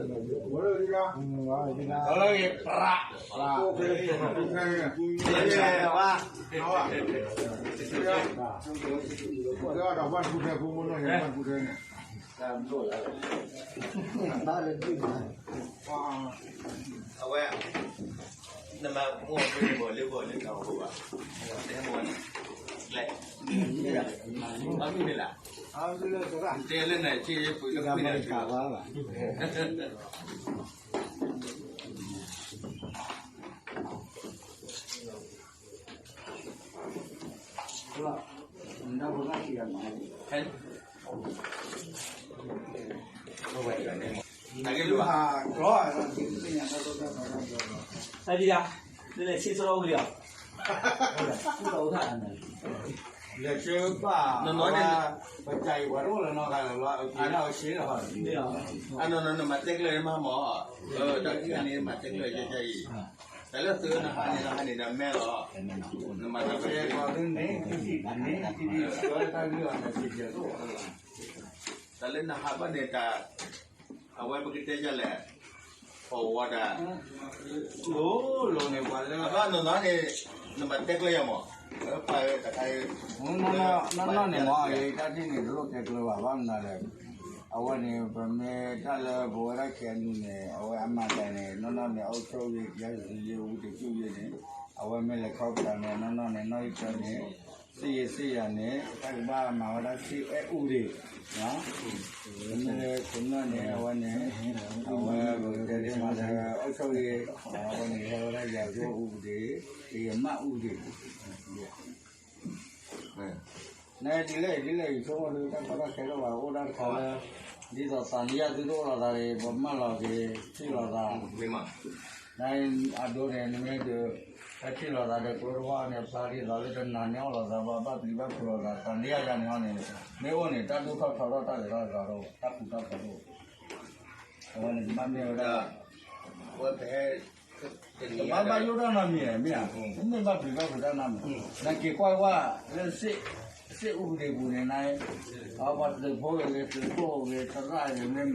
ဝဲလၢ ဝဲလၢ ပြး ပြး အဝဲ နမၤမိၢ် လၢဘီၣ်လၢကဝဲဘၣ် တဲမ့ၢ်န့ၣ် တဲလၢန့ၣ် ဆ့ယဲပှ့ၤလၢကွံာ်န့ၣ် ဟဲ တၢ်က့ၤလိာ်ဘၣ် အဒံးဒၣ် နလဲၤဆံၣ်စရီဝံၤလီၤ လဲၤဆံၣ်ဘၣ် နီၢ်နီၢ်န့ၣ် ပတၢ်အံၤပှၤတအိၣ်လၢနီၢ်ဂၤလၢၤဘၣ် အက့ၤလၢအဆ့လီၤ အနီၢ်နီၢ် နမၤတဲကျၢၤမးမၢ် တၢ်ခံဂၤန့ၣ် မၤတဲကျၢၤယဲယဲအံၤ တၢ်လၢသုနဟးန့ၣ် နဟးန့ၣ်ဒီးမဲလီၤ နမၤတၢ်ဖဲ တၢ်လၢနဟးဘၣ်န့ၣ်တၢ် အဝဲပကတဲယၤလဲၣ် အဝဲဒၣ် လိၤလိၤန့ၣ် ပှၤလၢ အဘၣ်နီၢ်နီၢ်န့ၣ် နမၤတဲကျၢၤယၤမၢ် ပှၤတခါ နီၢ်နီၢ်န့ၣ်မၢ် အံၤတၢ်ထံၣ်န့ၣ် တလိၣ်တဲကျၢၤဘၣ် ဘၣ်မနုၤလဲၣ် အဝဲန့ၣ် ပမ့ၢ်တၢ်လၢပဝဲဒၣ် ခဲအံၤန့ၣ် အဝဲအမၤတၢ်န့ၣ် နီၢ်နီၢ်န့ၣ် အအုပ်ချုပ်ရေး တရားစီရင်ရေး ဝံတကၠူၣ်ယဲန့ၣ် အဝဲမ့ၢ်လဲၤခီပတာ်န့ၣ် နီၢ်နီၢ်န့ၣ် နီၢ်အံၤတၢ်န့ၣ် စ့ယံၤစ့ယၤန့ၣ် တၢ်ကဘၣ်မၤဝဲဒၣ် စ့အဲၣ်အူဒ့ၣ် မ့ၢ်လၢခိၣ်နၢ်န့ၣ် အဝဲန့ၣ် အဝဲပကတဲဒ်မးလၢ အုပ်ချုပ်ရေး အဝဲန့ၣ် ဟဲဝဲဒၣ် ရာဇဝတ်ဥပဒေ တရားဥပဒေ နဒ်လဲၣ်ဒ်လဲၣ် ယဆိကမိၣ်ဒ်တၢ်ကီတၢ်ခဲဒိၣ်ဘၣ် အိၣ်ဒၣ်တခါလၢ ဒ်သိးသံသယသုတအိၣ်လိာ်သးန့ၣ် ပမၢလီၤက့ၤ ထံၣ်လိာ်သး နအဒိန့ၣ် နမ့ၢ်ဒုး ဟဲထံၣ်လိာ်သးဒီးကျိတဝၢ်န့ၣ် ဖျါဒ်သိးလၢတနၤန့ၣ်အီၣ်လိာ်သး ဘၣ်ဘၣ်ပျံၤဘၣ်ဖုးလိာ်သး သံသယယၤန့ၣ်အီၤန့ၣ် မ့ၢ်အိၣ်န့ၣ် တၢ်ဒိၣ်ထီၣ်ထီထီၣ် တၢ်ဂ့ၤထီၣ်ဂ့ၤထီၣ် တၢ်ဃူတၢ်ဖိးဒိၣ် အဝဲန့ၣ် ကဘၣ်မ့ၢ်ဝဲဒၣ် ကဘၣ်ဘၣ်ယိၣ်တၢ်နီတမံၤမ့ၢ်ဧါ မ့ၢ်ဘၣ်ပျံၤဘၣ်ဖုးတၢ်နီတမံၤ နက့ၤကွၢ်ကွၢ်လၢ စ့အူပဒ့ၣ်ပူၤန့ၣ် န ပှၤသုးဖိဂ့ၤ သုးခိၣ်ဂ့ၤ သရၣ်ဂ့ၤ မ့ၢ်